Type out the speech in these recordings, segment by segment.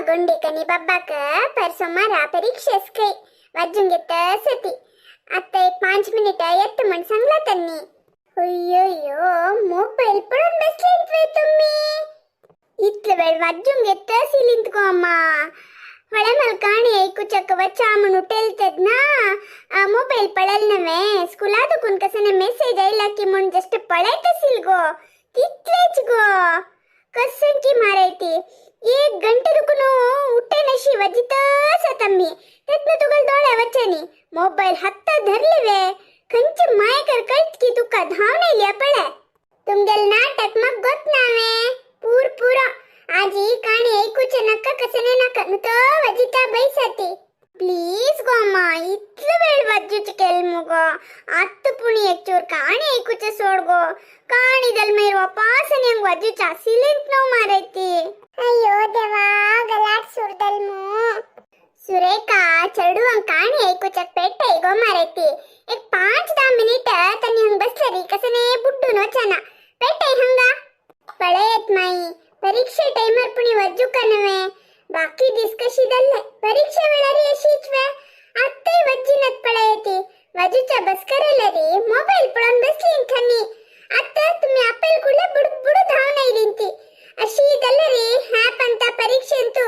गुंडी कनी बाबाक पर सोमारा परीक्षेस खंय वाजूंक येता सती. आतां एक 5 मिनिटां येता म्हण सांगला त्यांनी. अय्यो, मोबायल पळोवन बसलीत वे तुम्ही? इतलो वेळ वाजूंक येता सिलींत गो अम्मा. ಹೊಳೆ ಮಲ್ ಕಾಣಿ ಐಕುಚಕ್ಕ ವಚ್ಚ म्हण उठेलतद ना, मोबाईल पळयल नव्हे. स्कुला दुकून कसने मेसेज आयला की म्हण जस्ट पळयत असील गो, तितलेच गो. कसं की मारायती एक घंटे दुकून उठे नशी वजितच आमी. तेतनं तुगल दोळे वचनी मोबाईल हातात धरले वे. खंयचे मायकर कळत की तुका धांवन येयल्या पळय. तुमगेल नाटक मग गोत नावे पूर पुरो. आजी काणी ऐकूचे नका, कसने नका, नुतो वजिता बैसाती. प्लीज गो अम्मा, इतलो वेळ वाजूचे केल मुगो. आत्त पुणी एक चूर काणी ऐकूचे सोड गो. काणी दल मैर वापासनी हंग वाजूचा सिलेंत नव मारायती. अय्यो देवा, गलाट सुरदल मू. सुरेखा, चेडू हंग काणी ऐकूच्याक पेट्टय गो मारायती. एक 5-10 मिनिट तनी हंग बसलरी कसने बुड्डून वचना. पेट्टय हंगा पळयत माई. परीक्षे टाइमर पुणी वज्जुका नव्हे. बाकी दीस कशी दल्ले, परीक्षे वेळारी अशीच वे. आत्ताय वज्जिनत पळयती. वजूच्या बसकरेलरी मोबाईल पळोवन बसली थनी. आत्ता तुम्ही आपेल कुडले बुड बुड धांवन आयली ती. अशी दल्लरी हॅप अंत परीक्षेंतू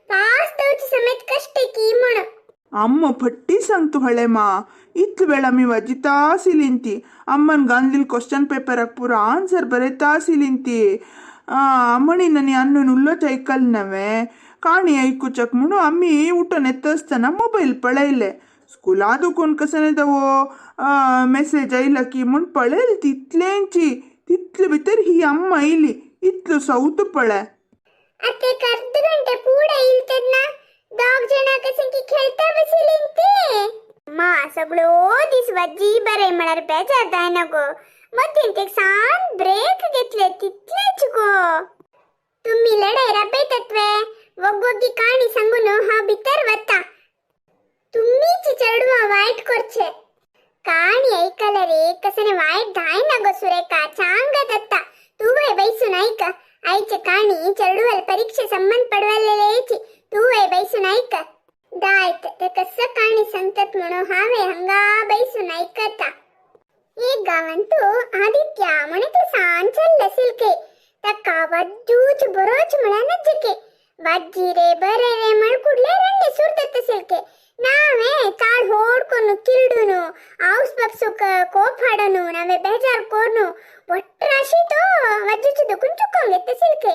पास जावचे समेत कष्ट की म्हण. अम्म फट्टी सांगतो हळेमा, इतलो वेळ आमी वाजिता सिलिंती. अम्मन गांधील क्वश्चन पेपराक पुरो आन्सर बरयता सिलिंती. ಅಮ್ಮಣಿ ನನಿ ಅನ್ನು ಉಲ್ಲೋಚ ಐಕಲ್ ನವೆ. ಕಾಣಿ ಐಕುಚಕ್ ಮುಣು ಅಮ್ಮಿ ಊಟನ ಎತ್ತಸ್ತಾನ ಮೊಬೈಲ್ ಪಳೆಯಿಲೆ. ಸ್ಕೂಲ್ ಆದುಕೊನ್ ಕಸನೆದವೋ ಮೆಸೇಜ್ ಐಲಕಿ ಮುಣ್ ಪಳೆಲ್ ತಿತ್ಲೇಂಚಿ. ತಿತ್ಲು ಬಿತ್ತರ್ ಹಿ ಅಮ್ಮ ಐಲಿ ಇತ್ಲು ಸೌತು ಪಳೆ. आता एक अर्ध घंटे पुढे येईल ना, दोग जण कसं की खेळता बसलीन ते. मा सगळो दीस वाजी बरे म्हळ्यार बेजार जायना गो. मदीं एक सान ब्रेक घेतले तितलेच गो. तुम्ही लढाई रबयतात वे. वोगोगी काणी सांगून हांव भितर वता. तुम्हीच चेडवां वायट करचे. काणी ऐकलरी कसने वायट जायना गो सुरेखा, चांग जाता. तूं बैसून ऐक आईचे काणी. चेडवाल परीक्षे संबंध पडवलेलेची. तूं बैसून ऐक. दायत ते कसं काणी सांगतात म्हणून हांवे हंगा बैसून ऐकता. एक गावांतू आदित्य म्हणे ते सान चल्ले सिलके. ताका वाज्जूच बरोच म्हळ्यार नज्जके. वाज्जी रे बरे रे म्हण कुडले रण्णे सुरतात सिलके. नावे चाळ होडकोನು किरडूನು हाऊस बापसूक कोप हाडನು ನಾವೇ ಬೇಜಾರ್ ಕೋರ್ನು ಒಟ್ರಾಶಿ ತೋ ವಜ್ಜುಚು ದುಕುನ್ ಚುಕ್ಕೊಂಗ್ ಎತ್ತ ಸಿಲ್ಕೆ.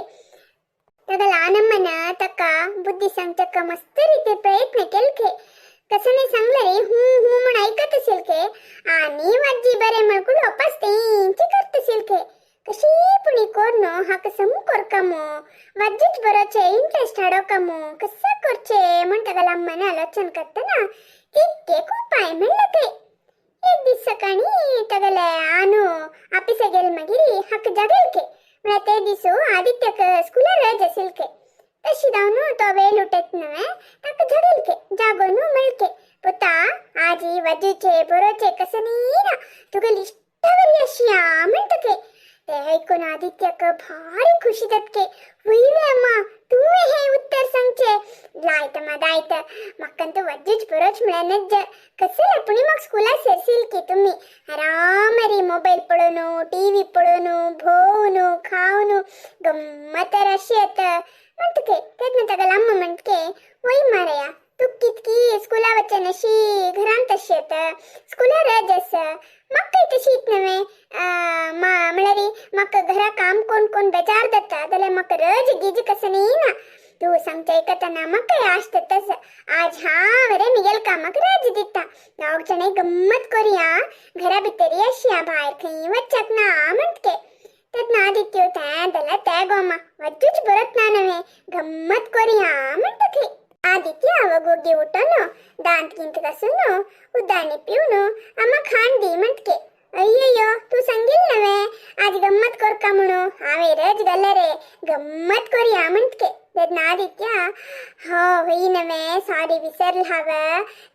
ತಗಲ ಆನಮ್ಮನ ತಕ್ಕ ಬುದ್ಧಿ सांगचक मस्त रीते प्रयत्न केलके. कसने सांगले रे हू हू म्हण ऐकत सिलके आणि वाज्जी बरे म्हणकून वापस तेंची करत सिलके. कशी पुणी कोरनो हाका समू कोरकामो, वाज्जीच बरोचे इंट्रेस्ट हाडोकामो, कसं करचे म्हण तगला अम्मान आलोचन करतना तितके उपाय म्हणलं ते. एक दीस सकाळी तगले आनू ऑफिसा गेल मागीर हाका जागेलके. म्हळ्यार ते दिसू आदित्यक स्कुलार रज आशिल्के. तशी जावन तो वेळ उठत नव्हे ताका जागेलके. जागोनु मेळके, पुता आजी वाजूचे बरोचे कसं ना तुगेली इष्टवरी अशी म्हणटके. ते ऐकून आदित्यक भारी खुशी जातके. वयले अम्मा, तुवें हें उत्तर सांगचे लायत मा दायत. म्हाका वज्जूच बरोच म्हळ्यार नज्ज. कसं पुणी म्हाका स्कुलाक सरशील की तुमी आरामरी मोबायल पळोवन, टीव्ही पळोवन, भोवनु खावनु गम्मत अशी येता म्हणटके. तेन्ना ताका अम्मा म्हणटके, वय मारया, तूं कितकी स्कुला वचन अशी घरांत तशी येता, स्कुलार रज आसा. म्हाका तशी नव्हे म्हळ्यार म्हाका घरा काम कोण कोण बेजार जाता जाल्यार म्हाका रज गीज कसं ना. तूं सांगचे आयकतना म्हाकाय आश तस. आज हांव रे मिगेल कामाक रज दिता. दोग जाणां गम्मत करुया, घरा भितरी अशी भायर खंय वचक ना म्हणटके. तेन्ना आदित्य तें जाल्यार तें गो अम्मा, वच्चूच बरोच ना नव्हे, गम्मत करुया म्हणटके. आदित्य वोगोगी उठोन दांत गिंत घासून उद्दानी पिवन अम्मा खाण दी म्हणटके. अय्ययो, तूं सांगील नव्हे आज गम्मत करका म्हणू, हांवें रज घाल्या रे, गम्मत करुया म्हणटके. तेन्ना आदित्य हो हय नव्हे, सॉरी विसरल हांव.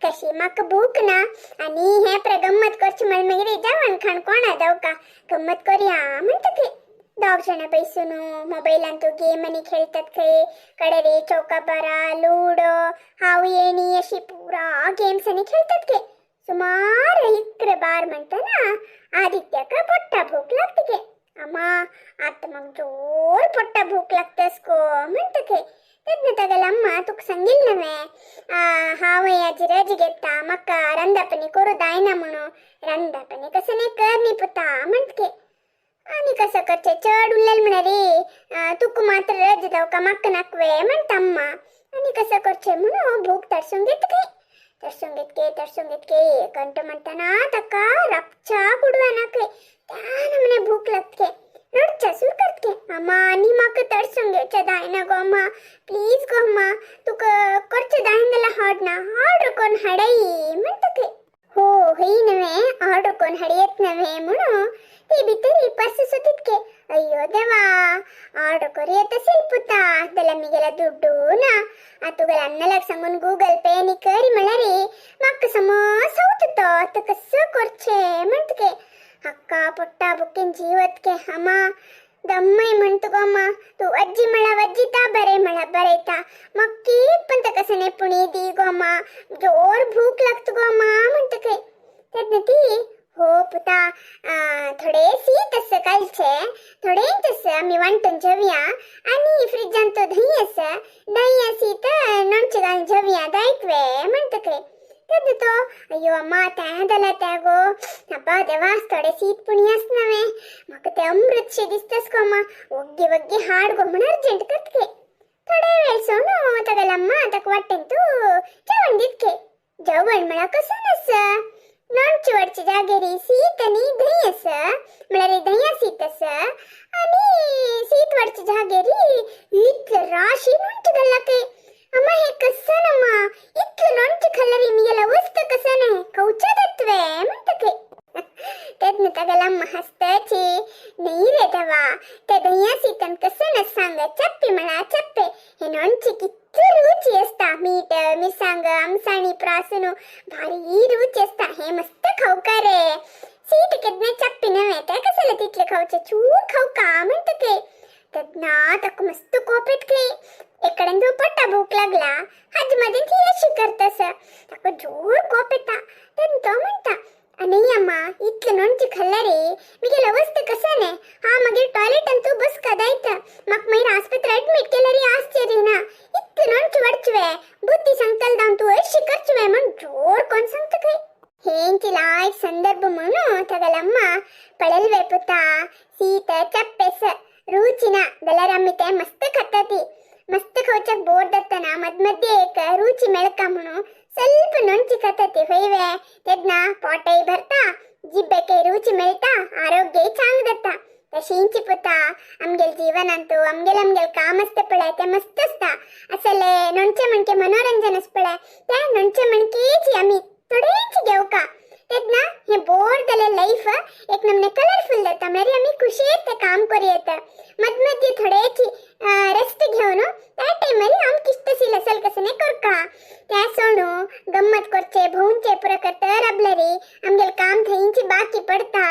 कशी म्हाका भूक ना आनी हें प्र गम्मत करचें म्हण मागीर जेवण खाण कोणा दवका, गम्मत करुया म्हणटके. दोग जाणां बैसून मोबायलांतू गेम आनी खेळतात खंय. कडे चौकाबारा, लुडो, हाव येणी अशी पुरा गेम्स आनी खेळतात खंय. सुमार 11-12 म्हणताना आदित्याक पोट्टा भूक लागते खे. अम्मा आता मग जोर पोट्टा भूक लागतस को म्हणत खे. तेन्ना तागेले अम्मा तुका सांगिल नव्हे, हांव आजी रज घेता, म्हाका रंदापणी करू जायना म्हणून. रंदापणी कसं नाही कर न्ही पुता म्हणत. आनी कसं करचें चड उरलेल म्हणा रे, तुका मात्र रज जावका म्हाका नाकवे म्हणटा अम्मा. आनी कसं करचें म्हणून भूक तरसून घेत खंय. तरसून घेतके तरसून घेतके एक गंटो म्हणटाना ताका रापच्या कुडवाना खंय. त्या नमने भूक लागते, रडच्या सुरू करतके. अम्मा आनी म्हाका तरसून घेवचें जायना गो अम्मा, प्लीज गो अम्मा, तुका करचें जायना जाल्यार हाड ना, ऑर्डर करून हाडय म्हणटा खंय. हो हय नव्हे, ऑर्डर करून हाडयत नव्हे म्हणून ती भितर पर्स सोदीत. अय्यो देवा, ऑर्डर करूं येत असेल पुता, जाल्यार मिगेला दुड्डू ना. आतां तुगेल्या अण्णाक सांगून गुगल पे आनी कर म्हळ्यार म्हाका समज सवत तो आतां कसं करचें म्हणटके. अक्का पोट्टा बुकेन जीवतके. अम्मा दम्मय म्हणतो गो अम्मा, तूं अज्जी म्हळ्यार वज्जिता, बरें म्हळ्यार बरयता, मग पण ताका कसं पुणी दी गो अम्मा, जोर भूक लागता गो अम्मा म्हणटके. तेन्ना ती हो पुता, थोडे शीत आसा कालचे, थोडेंच आसा, आमी वांटून जेवया आनी फ्रिजान तो दही आसा, दही शीत लोणचें घालून जेवया जायत वे म्हणटके. तेन्ना तो अय्यो अम्मा तें जाल्यार तें गो अब्बा देवा, थोडे शीत पुणी आसा नव्हे, म्हाका तें अमृत शें दिसतास गो अम्मा, वग्गी वग्गी हाड गो म्हण अर्जंट करतके. थोडे वेळ सोडून तागेल्या अम्मा ताका वाटेन तूं जेवण दितके. जेवण म्हळ्यार कसं नासा, लोणचें वाडचे जागेरी शीत आनी दही आसा, म्हळ्यार दह्या शीत आसा आनी शीत वाडचे जागेरी इतलें राशी लोणचें घाल्लां खंय. अम्मा हे कसं अम्मा, इतलें लोणचें खाल्ल्यार मिगेला वस्त कसं न्हय, खावचें जातवे म्हणटा खंय. तेन्ना तागेल्या अम्मा हांसताची, न्ही रे देवा, त्या दह्या शितान कसं ना सांग, चप्पे म्हळ्यार चप्पे, हे लोणचें कितलें रुची आसता, मीठ मिरसांग आमसाणी प्रासून भारी रुची आसता, हे मस्त खावका रे. शीत केन्ना चप्पे नव्हे, तें कसलें तितलें खावचें, चूर खावका म्हणटा खंय. तेन्ना ताका मस्त कोप येत खंय. एकाडेन तो पोट्टा भूक लागला, हाजे मदें ती अशी करतास, ताका जोर कोप येता. तेन्ना तो म्हणटा, न्ही अम्मा, इतलें लोणचें खाल्ल्यार मिगेले अवस्था कसं न्ही, हा मागीर टॉयलेटान तूं बसका जायत, म्हाका मागीर आस्पत्रे एडमीट केल्यार आश्चर्य ना, इतलें लोणचें वाडचें, बुद्धी सांगतले जावन तूं अशी करचें म्हण जोर कोण सांगता खंय. हेंची लायक संदर्भ म्हणून तागेल्या अम्मा पळयले पुता, शीत चप्पेस रुची ना जाल्यार आमी तें मस्त खाता, ती मस्त खावच्याक बोर जाताना मद मध्य एक रुची मेळका म्हणून ಸ್ವಲ್ಪ लोणचें खाता ती हय वे, तेन्ना पोटय भरता, जिब्बेकय रुची मेळटा, आरोग्यय चांग जाता. तशींची पुता आमगेले जीवनांतू आमगेले आमगेले काम आसता पळय तें मस्त आसता. असले लोणचें म्हणके मनोरंजन आसता पळय, तें लोणचें म्हणकेची आमी थोडेंच घेवका, तेन्ना हें बोर जालें लायफ एक नमने कलरफूल जाता, म्हळ्यार आमी खुशयेन तें काम करूं येता. मद मदीं थोडेची रेस्ट घेवन त्या टायमार आमी किश्तशील असल कसं न्ही करका, त्या सोडू गम्मत करचे भोंवचे पुरो करता राबले रे आमगेलें काम थंयची बाकी पडता.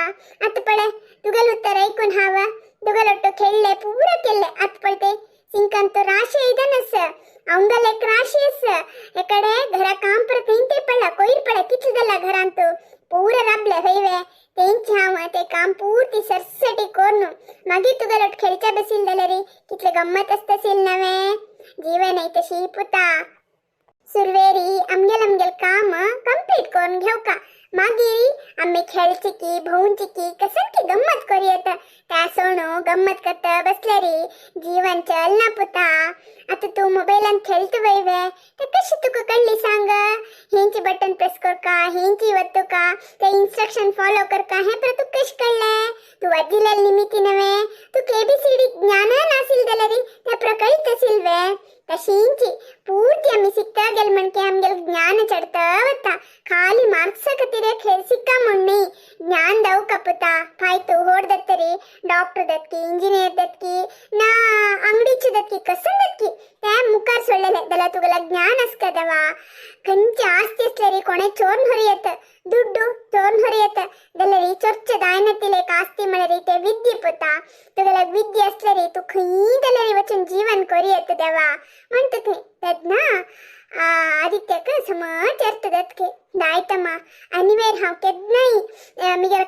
आतां पळय तुगेलें उत्तर आयकून हांव तुगेलो ಒಟ್ಟು खेळ्ळे ಪೂರ केल्ले. आतां पळय ते सिंकान तो राशी आयदन आसा, अवंगल एक राशी आसा, एकडे घरा काम परत थंय ते पडला कोयर पडला कितलें जाला घरांत पूरा राबले हय वे, तेंचे हांव ते काम पूर्ती सरसटी करून मागीर तुगेलो खेळच्या बसील जाल्यार कितले गम्मत आसता असेल नव्हे. जीवन तशी पुता, सुरवेरी आमगेल आमगेल काम कंप्लीट करून घेवका, मागीर आमी खेळची की भोंवची की कसं की गम्मत करूं येता. त्या सोणू गम्मत करता बसल्यार जीवन चलना पुता. आतां तूं मोबायलान खेळटा वय वे, ते कशी तुका कळ्ळी सांग, हेंची बटन प्रेस करका, हेंची वत्तुका, ते इन्स्ट्रक्शन फॉलो करका, हें परत तुका कशें कळ्ळें? तूं वाजिल्ले निमित्ती नव्हे, तुका एबीसीडी ज्ञान नासील जाल्यार तें प्रकळीत आसील वे. तशींची पूर्ती आमी शिकता गेले म्हणके आमगेलें ज्ञान चडता वता, खाली मार्क्सा खातीर खेळ शिक्का म्हूण न्ही, ज्ञान दावका पुता. फाय तूं व्हड जातरी डॉक्टर जातकी, इंजिनियर जातकी ना अंगडीचे जातकी, कसं जातकी तें मुखार सोडलेलें जाल्यार तुगेलें ज्ञान आसता देवा. खंयची आस्ती आसल्यार कोणें चोरून व्हरूं येता, ದುಡ್ಡು ಚೋರ್ನ್ ಹೊರಿಯತ್ತ जाल्यार चोरचे दायनातिले कास्ती म्हळ्यार ते विद्ये पुता. तुगेल्या विद्ये आसल्यार तूं खंयी जाल्यार वचून जीवन करी येता देवा म्हणटा थंय. तेन्ना आदित्याक समज अर्थ जातके दायतम्मा आनी वेर हांव केन्नाय मिगेल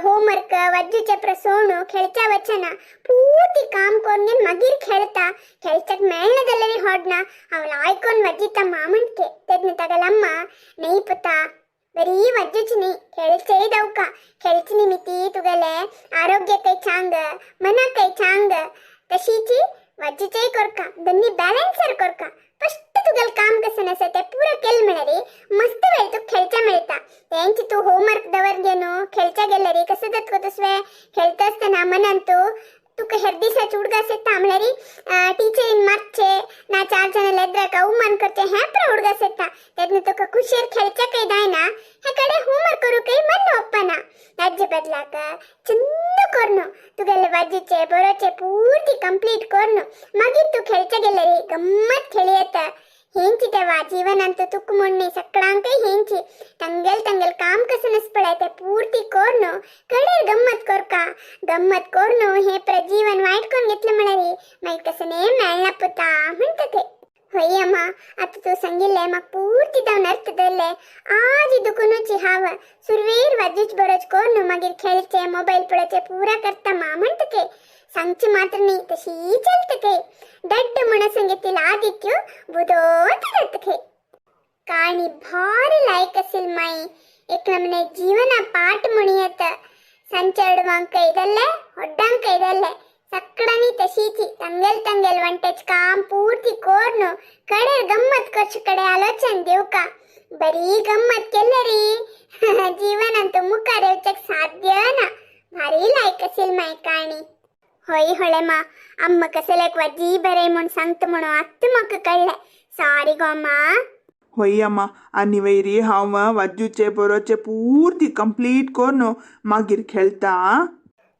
होमवर्क वज्जूचे प्रसोणू खेळच्या वचना, पूर्ती काम करून मागीर खेळता. खेळच्याक मेळना जाल्यार होडना, हांव लायकोन वजितम्मा म्हणके. तेन्ना तागेले अम्मा न्ही पुता, बरी वज्जूची न्ही, खेळचेय दवका. खेळचे निमित्ती तुगेले आरोग्यकय चांग, मनाकय चांग, तशीची वज्जूचेय कोरका, दोन्ही बॅलन्सर कोरका. फस्ट तुगेल काम कसं आसा ते पुरो केल म्हळ्यार मस्त वेळ तुका खेळच्या मेळटा. तेंच तूं होमवर्क दवर घेवन खेळच्या गेल्यार कसं जातको तसवें खेळता आसतना मनान तूं तुका हेर दिसाचे उडगास येता म्हळ्यार टिचरीन मारचे ना चार जाणां लेद्राक अवमान करचे हें पुरो उडगास येता. तेन्ना तुका खुशयेर खेळच्याकय जायना, हे कडेन होमवर्क करूंकय मन ओप्पना. ताजे बदलाक चंद कोरनु तुगेले वाजीचे बरोचे पूर्ती कंप्लीट कोरनु मागीर तूं खेळच्या गेल्यार गम्मत खेळी येता. हेंची देवा जीवनांत तुक म्हणणे सगळ्यांकय हेंची तंगेल तंगेल काम कसं नस पळय ते पूर्ती कोरनु कडेर गम्मत कोरका. गम्मत कोरनु हे प्रजीवन वायट कोण घेतलं म्हळ्यार मागीर कसं मेळना पुता म्हणटा ते. होय अम्मा, आतां तूं सांगिल्लें म्हाका पूर्ती जावन अर्थ धरलें. आज दुकुनूची हांव सुरवेर वाजूच बरोच कोरनु मागीर खेळचे मोबायल पळोवचे पुरा करता मा म्हणटा के. सांगचे मात्र न्ही, तशी चलता के. डड्ड म्हण सांगितलं आदित्य बुदोत जाता खे. काणी भारी लायक असेल माई, एक नमने जीवना पाठ म्हणयत. संचेडवांक इदल्ले होड्डांक इदल्ले सगळ्यांनी तशीची तंगेल तंगेल वंटेच काम पूर्ती कोरनु कडेर गम्मत करचे कडेन आलोचन दिवका. बरी गम्मत केल्यारी जीवनांत मुखार येवच्याक साध्य ना. भारी लायक असेल माई काणी. होय होळे मा, अम्मा कसलेक वजी बरे म्हूण सांगता म्हणून आत्तां म्हाका कळ्ळें. सॉरी गो अम्मा. होय अम्मा, आनी वयरी हांव वाजूचे बरोचे पूर्ती कंप्लीट कोरनु मागीर खेळता.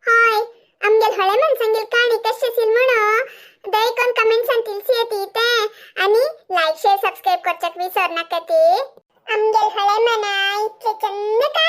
हाय, आमगेल होळेमान सांगेल काणी कशी असेल म्हणून दयकोन कमेंट्सान तिलसी येते ते आणि लाईक शेअर सबस्क्राईब करच्याक विसर नाका. ते आमगेल होळेमाना इतले चंद.